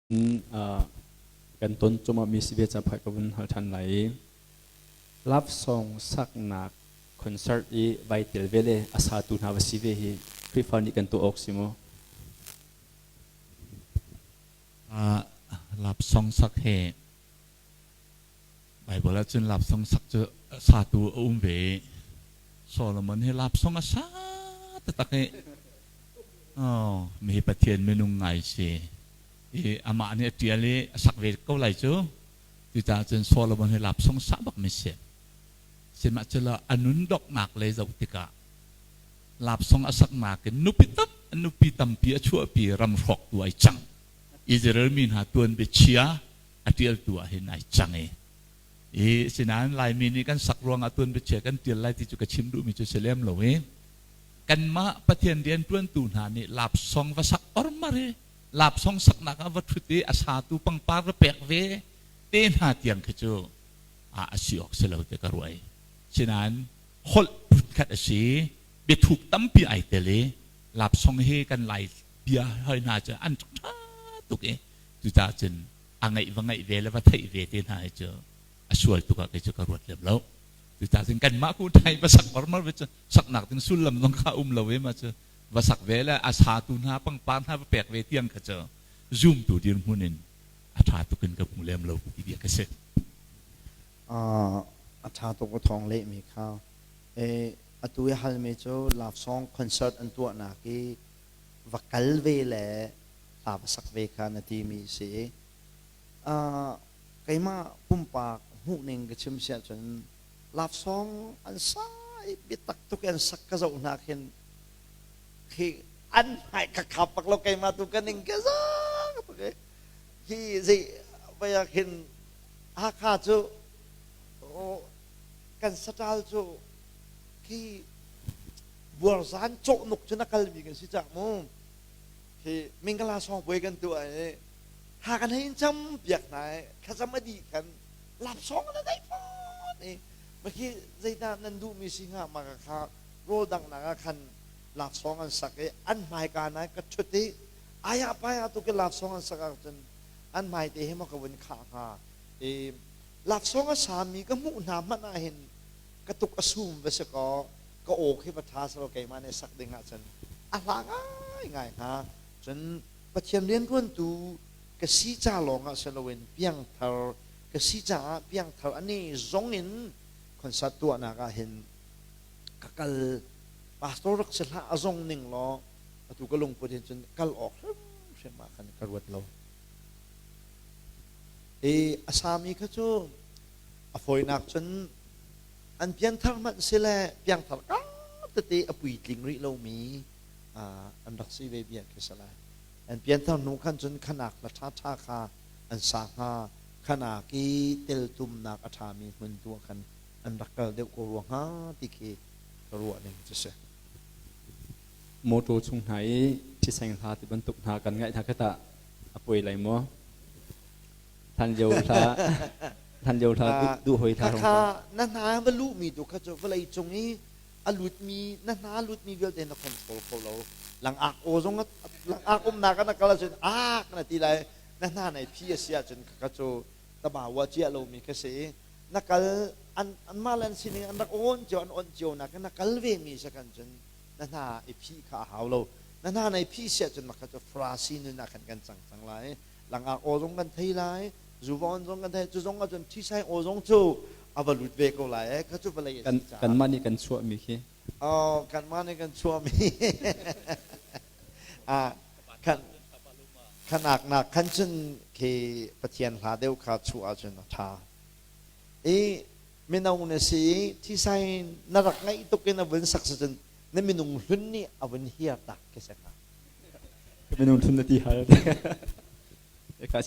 Kan ton cuahmahmi si ve ca phai ka vun hal ṭhan lai i love song saknak concert i vai tel ve le a satu hna va si ve hi Khrihfa nih kan tuah awk si maw? Love song sak he Bible ahcun love song sak cu satu a um ve i Solomon hi love song a sa taktak i oh, mi Pathian minung ngai si i amah nih a ṭial i a sak ve ko lai cu. Cucaah cun Solomon hi love song sa bak mi si. Sihmanhsehlaw a nun donghnak lei zoh tikah love song a saknak in nupi tam nupi tampi a chuahpi ram hrawktu ai cang. Israel mi hna tuanbia chia a ṭialtu ah hin ai cang i i sinain Laimi nih kan sak ruangah tuanbiachia kan ṭial lai ti cu ka chim duhmi cu si lem lo i kanmah Pathian rianṭuantu hna nih lapsong va sak ormar i lapsong saknak ah va ṭhut i a satu pangpar va pek ve te hna tiang khi cu a a si awk si lo ti ka ruah i sinain holh phunkhat a si, biathuk tampi ai tel i lapsong hi kan Lai bia hoi hna cu an ṭha tuk i cucaah cun a ngeih va ngeih ve le va theih ve te hna hi cu a sual tuk ah kei cu ka ruat lem lo. Cucaah cun kanmah ku thai va sak marmar ve cu saknak ding sullam zong kha um lo i ma cu va sak ve le a satu hna pangpar hna va pek ve tiang kha cu zumtu dirhmun in a ṭha tuk in ka hmu lem lo ti bia ka si. A ṭha tuk a thawng lehmi kha. Atu i halmi cu love song concert an tuahnak i va kal ve le hla va sak ve kha na timi si i keimah pumpak hmuhning ka chim si ahcun love song an sa i biatak tuk in an sak ka zoh hna khin khi an hmai ka khap bak lo. Keimah tu ka ning ka zang tuk i hi zei vai ah khin Hakha cu kan saṭal cu khi buarzan cawhnuk cu na kalmi kan si cang mu. Hi mingala song puai kan tuah i ha kan hei in cam piak hna i thlacam a dih khan lapsong na dai fawn i makhi zeidah nan duhmi si hnga ma kha rawl danghnak ah khan laksawng an sak i an hmaika na ka ṭhut i aya paya tu ke laksawng an sak ahcun an hmaite hi maw ka vun khah hnga i laksawng a sami ka hmuh hna hmanh ah hin ka tuk a sum va si kaw ka aw khi va ṭha selaw keimah nih sak ding ahcun a hla ngaingai hnga. Cun Pathian rianṭuantu ka si ca lawng ah si loin piangthar ka si caah piangthar ani zong in concert tuahnak ah hin ka kal. Pastor rak si hlah a zong ning law atu ka lungput hin cun kal awk hrimhrim ah khan ka ruat lo. I a sami kha cu a fawinak cun an pianthar hmanh si le piangthar ka tete a puitling rih lomi an rak si ve bia khi si lai. An pianthar hnu khan cun khanak la ṭhaṭha kha an sa hnga, khanak i teltumnak a ṭhami hmun tu ah khan an rak kal deuh ko rua hnga ti khi ka ruah ning cu si. Motor chung hna i thiseng hla ti bantuk hna kan ngaih hna kha tah a poi lai maw? Hlan lio hla, hlan lio hla duh hoi hla Khakha na hna va luhmi tu kha cu vawlei cung i a lutmi na hna lutmi vialte na control kho lo. Langak aw zong langak umnak ah na kal ahcun ak na ti lai. Na hna nei phi a si ahcun khakha cu tabawa cia lomi kha si. Na kal an anmah le an sining an rak awn cio an on cio nak na kal ve mi si kan cun na hna i phih kha a hau lo. Na hna nei phih si ahcun makha cu farasi nun ah khan kan cang cang lai. Langak aw zong kan thei lai, zuvawn zong kan thei, cu zong ahcun thisai aw zong cu a va lut ve ko lai e kha cu vawlei a si caah. Kanmah nih kan chuahmi khi. Oh, kanmah nih kan chuahmi. Ah, kan khanak nak khan cun khi Pathian hla deuh kha chuah ahcun a ṭha. I mino na si i thisai na rak ngaih tuk in a vun sak si cun na minung hlun nih a vun hiar tak khi si hnga. Minung hlun na ti hal. Ka